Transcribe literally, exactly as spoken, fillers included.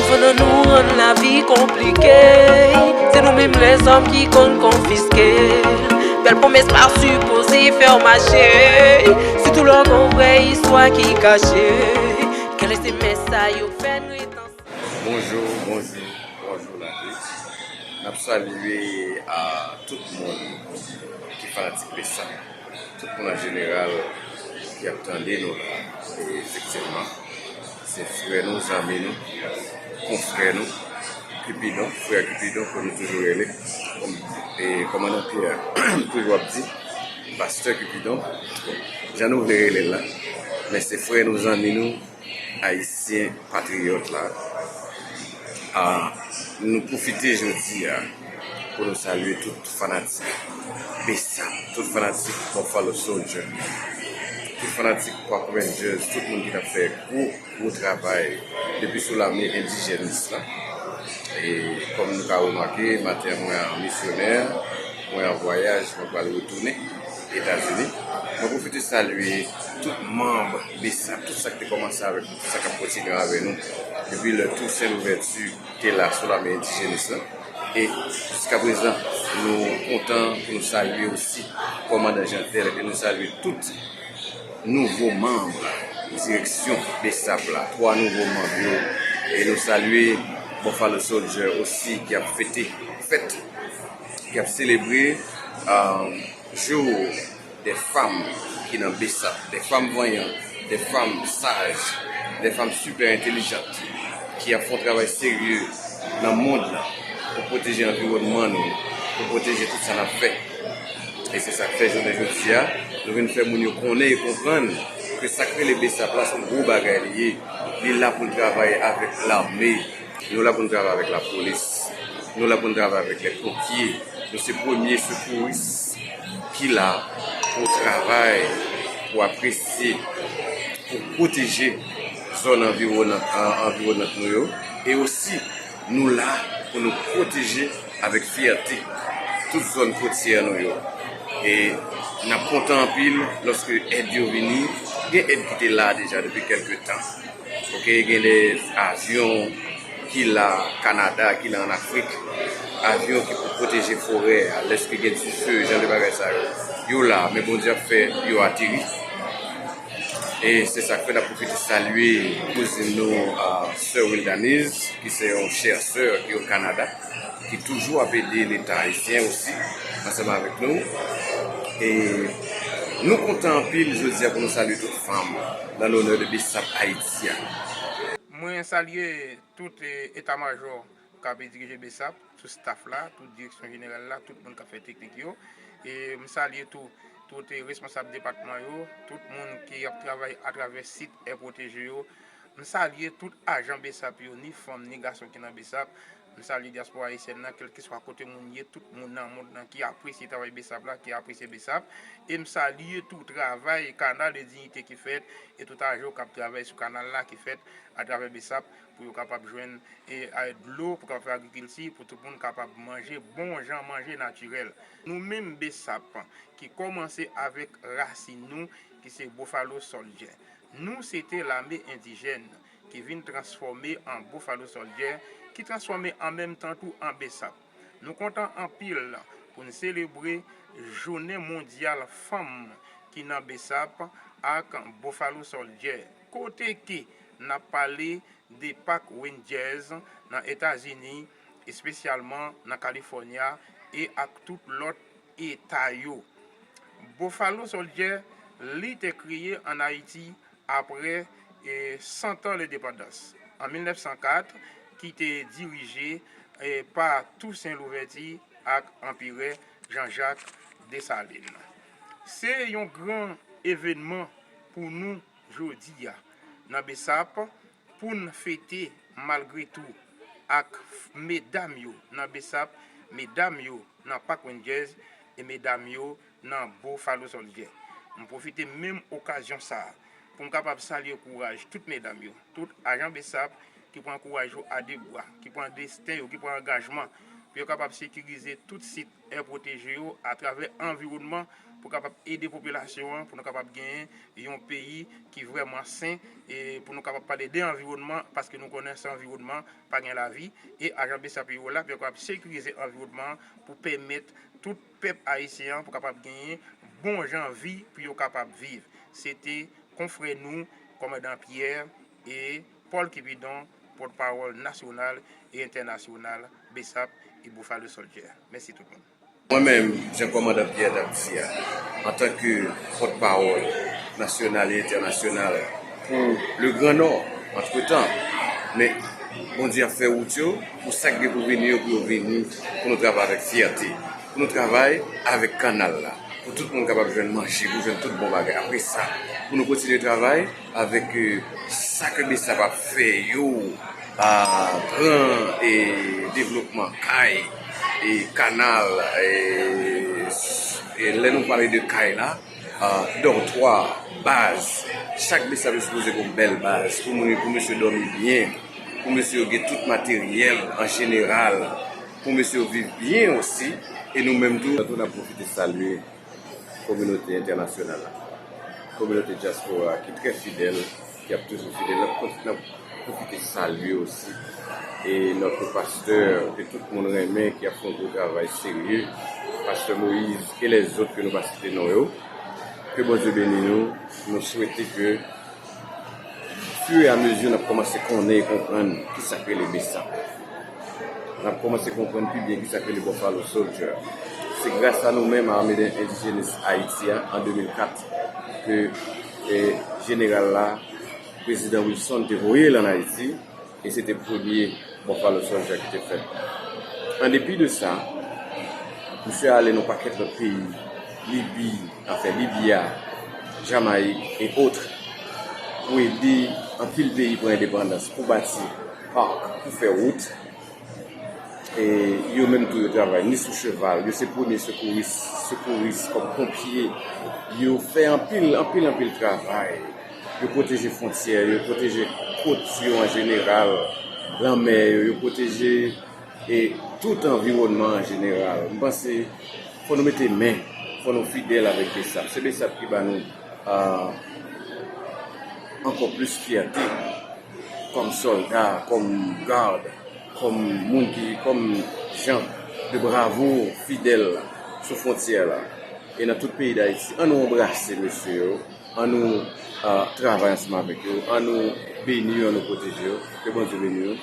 Pandan nou rann lavi konplike, se nou menm lèzòm ki konn konfiske. Bèl pwomès pa sipoze fè w mache, sitou lè w gon vrè istwa ki kache. Kèlè se mès sa yo fè n ret ansanm. Bonjou, bonjou, bonjou Lari. N ap salye a tout moun ki fanatik Bsap, tout moun an jeneral ki ap tande nou la. E efektivman, se frè nou, zanmi nou, konfrè nou, Cupidon, frè Cupidon, ke nou toujou rele, kòm, e kòmandan Pierre toujou ap di, pastè Cupidon, jan nou vle rele l la, men se frè nou, zanmi nou, ayisyen patriyòt la. A, nou pwofite jodi a pou nou salye tout fanatik Bsap, tout fanatik Buffalo Soldier, tout fanatik Park Rangers, tout moun ki t ap fè gwo, gwo travay depi sou lame endijènis la. E kòm nou ka remake, maten an mwen an misyonè, mwen an vwayaj, mwen pral retounen Etazini. Mwen pwofite salye tout manm Bsap, tout sa ki te kòmanse avèk nou, tout sa k ap kontinye avè nou depi lè Tousen Louvèti te la sou lame endijènis la. E jiskaprezan, nou kontan pou nou salye osi kòmandan Jeantel e nou salye tout nouvo manm direksyon Bsap la, twa nouvo manm yo. E nou salye Buffalo Soldier osi ki ap fete, fèt, ki ap selebre, um, jou de fanm ki nan Bsap, de fanm vanyan, de fanm saj, de fanm sipè entelijant ki ap fè yon travay serye nan mond lan pou pwoteje anviwònman nou, pou pwoteje tout sa n ap fè. E se sa k fè jounen jodi a, nou vin fè moun yo konnen e konprann ke sa k rele Bsap la se yon gwo bagay li ye. Li la pou l travay avèk lame, nou la pou n travay avèk lapolis, nou la pou n travay avèk lè ponpye. Nou se premye sekouris ki la pou travay, pou apresye, pou pwoteje zòn anviwònan-, an-, anviwònant nou yo. E osi, nou la pou nou pwoteje avèk fyète tout zòn kotyè nou yo. E n ap kontan anpil lòske èd yo vini. Gen èd ki te la deja depi kèlke tan. Oke, gen de avyon ki la Kanada, ki la ann Afrik, avyon ki pou pwoteje forè a, lèske gen dife, jan de bagay sa yo, yo la, men Bondye ap fè yo ateri. E se sa k fè n ap pwofite salye kouzin nou, a, sè Wildanise, ki se yon chè sè ki o Kanada, ki toujou ap ede Leta ayisyen osi, ansanm avèk nou. E nou kontan anpil jodi a pou nou salye tout fanm nan lonè de Bsap Ayiti a. Mwen salye tout, e, eta majò k ap dirije Bsap, tout staff la, tout direksyon jeneral la, tout moun k ap fè teknik yo. E m salye tou, tout, e, responsab depatman yo, tout moun ki ap travay atravè sit Air Protégé yo. M salye tout ajan Bsap yo, ni fanm, ni gason ki nan Bsap. M salye dyaspora ayisyèn nan, kèlkeswa kote moun ye, tout moun nan mond lan ki apresye travay Bsap la, ki apresye Bsap. E m salye tou travay Canal de Dignité ki fèt, e tout ajan yo k ap travay sou kanal la ki fèt atravè Bsap pou yo kapab jwenn, e, a, dlo, pou kapab fè agrikilti, pou tout moun kapab manje bon jan manje natirèl. Nou menm Bsap ki kòmanse avèk rasin nou, ki se Buffalo Soldier. Nou se te lame endijèn ki vin transfòme an Buffalo Soldier, ki transfòme an menm tan tou an Bsap. Nou kontan anpil pou n selebre Jounen Mondyal Fanm ki nan Bsap ak Buffalo Soldier, kote ke n ap pale de Park Rangers nan Etazini, espesyalman nan California e ak tout lòt eta yo. Buffalo Soldier, li te kreye ann Ayiti apre, e, san tan lendepandans, an mil nèf san kat, ki te dirije, e, pa Tousen Louvèti ak Anperè Jean Jacques Dessalines. Se yon gran evènman pou nou jodi a nan Bsap, pou n fete malgre tou ak medam yo nan Bsap, medam yo nan Park Rangers e medam yo nan Buffalo Soldier. M pwofite menm okazyon sa a pou m kapab salye kouraj tout medam yo, tout ajan Bsap ki pran kouraj yo a de bra, ki pran desten yo, ki pran angajman pou yo kapab sekirize tout sit è pwoteje yo atravè anviwònman, pou kapab ede popilasyon an, pou nou kapab genyen yon peyi ki vrèman sen, e pou nou kapab pale de anviwònman, paske nou konnen san anviwònman, pa gen lavi, e ajan BSAP yo la, pou yo kapab sekirize anviwònman an, pou pèmèt tout pèp ayisyen an pou kapab genyen bon jan vi pou yo kapab viv. Se te konfrè nou, kòmandan Pierre e Paul Cupidon, pòtpawòl nasyonal e entènasyonal BSAP e Buffalo Soldier. Mèsi tout moun. Mwen menm, jan kòmandan Pierre t ap di a, antanke pòtpawòl nasyonal e entènasyonal pou le Grand Nord, antretan, men Bondye ap fè wout yo pou sa k gen pou vini yo, pou yo vini, pou nou travay avèk fyète, pou nou travay avèk kanal la, pou tout moun kapab jwenn manje, pou jwenn tout bon bagay. Apre sa, pou nou kontinye travay avèk, e, sa ke BSAP ap fè yo, a, gran, e, devlopman kay, e, kanal, e, s-, e lè nou pale de kay la, a, dòtwa, baz, chak BSAP sipoze gon bèl baz pou moun, pou mesye dòmi byen, pou mesye yo gen tout materyèl an jeneral, pou mesye yo viv byen osi, e nou menm tou. Tou n ap pwofite salye kominote entènasyonal la, kominote dyaspora ki trè fidèl, ki ap toujou fidèl. N ap konti-, n ap pwofite salye osi e notre pasteur ke tout moun renmen, ki ap fè yon gwo travay serye, pastè Moïse e lèzòt ke nou pa site non yo. Ke Bondye beni nou. Nou swete ke fireamizi n ap kòmanse konnen e konprann kisa k rele BSAP. N ap kòmanse konprann pi byen kisa k rele Buffalo Soldier. Se gras a nou menm, Armée Indigenous Haïti a, an de mil kat, ke, e, jeneral la, prezidan Wilson te voye l ann Ayiti, e se te premye Buffalo Soldier ki te fèt. An depi de sa, misye ale nan pakèt lòt peyi, Libi, anfen, Libya, Jamayik e otre, pou ede anpil peyi pran endepandans, pou bati pak, pou fè wout. E yo menm tou yo travay ni sou cheval, yo se premye sekouris, sekouris kòm ponpye, yo fè anpil, anpil, anpil travay. Yo pwoteje fwontyè yo, yo pwoteje kot yo an jeneral, lanmè yo, yo pwoteje, e, tout anviwònman an jeneral. M panse fò nou mete men, fò nou fidèl avèk BSAP. Se BSAP ki ba nou, a, ankò plis fyète kòm sòlda, kòm gad, kòm moun ki, kòm jan de bravo fidèl sou fwontyè la e nan tout peyi Dayiti. Ann nou anbrase mesye yo, ann nou, a, travay ansanm avèk yo, ann nou beni yo, ann nou pwoteje yo. Ke Bondye beni yo.